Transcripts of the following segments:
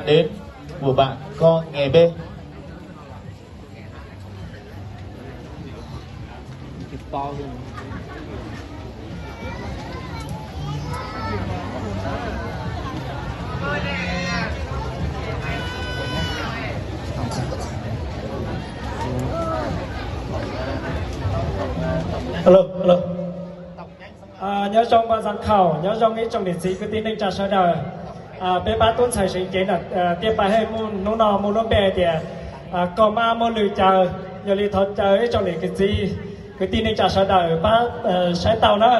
đến của bạn Con Nghe Bếp. Alo, alo. Nyob zoo Vaj Xav Khaum, nyob zoo ib tsoom niam txiv kwv tij neej tsa sawv daws. Peb pab tub ntxhais seev cev na, tiaj pais hej hnub no muaj lub npe tias Koj Mab Muab Lw Caw. Yog li thov caw ib tsoom niam txiv kwv tij neej tsa sawv daws pab saib tau na.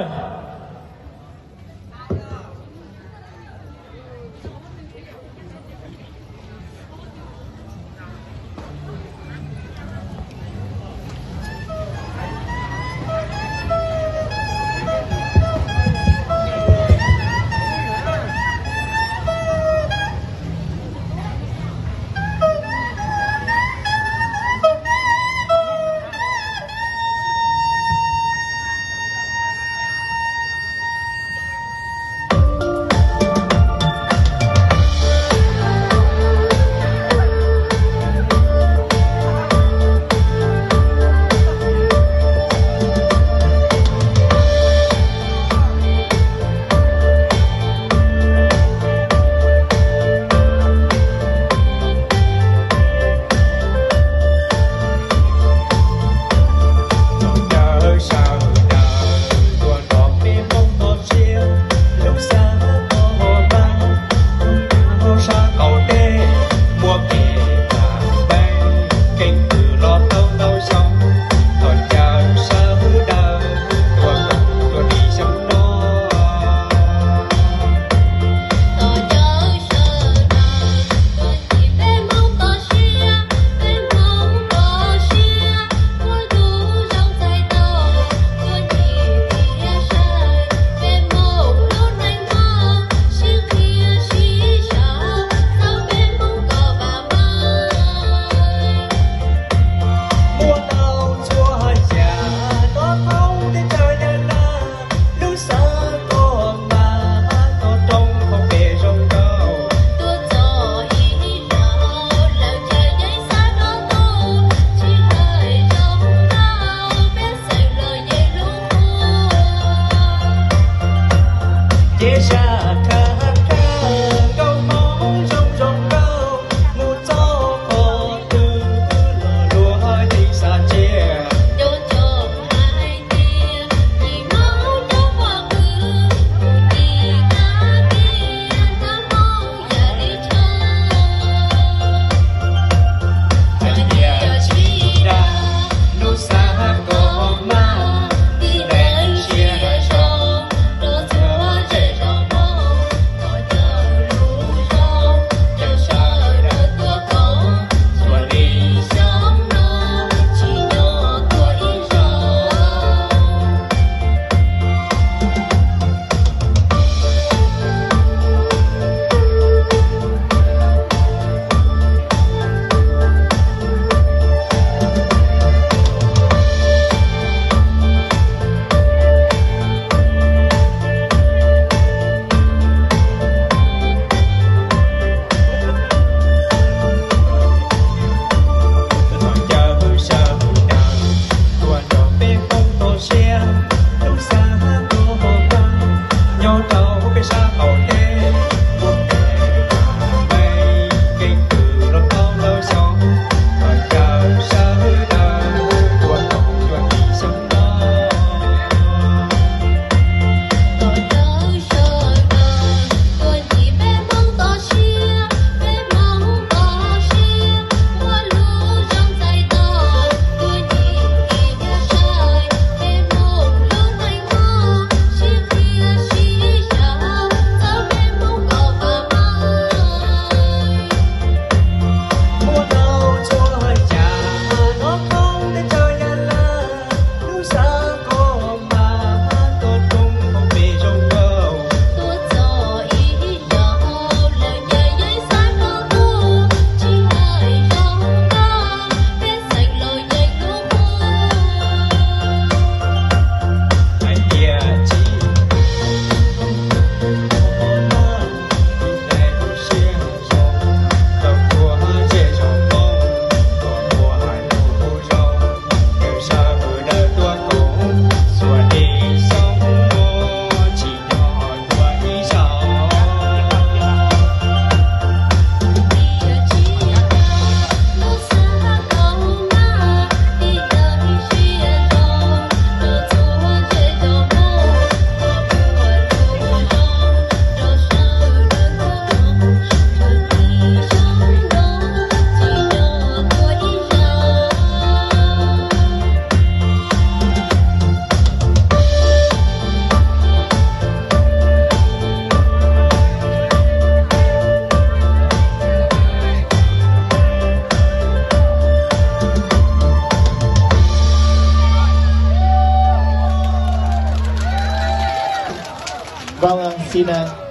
Xin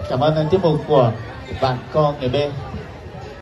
cảm ơn tiết mục của bạn con người B.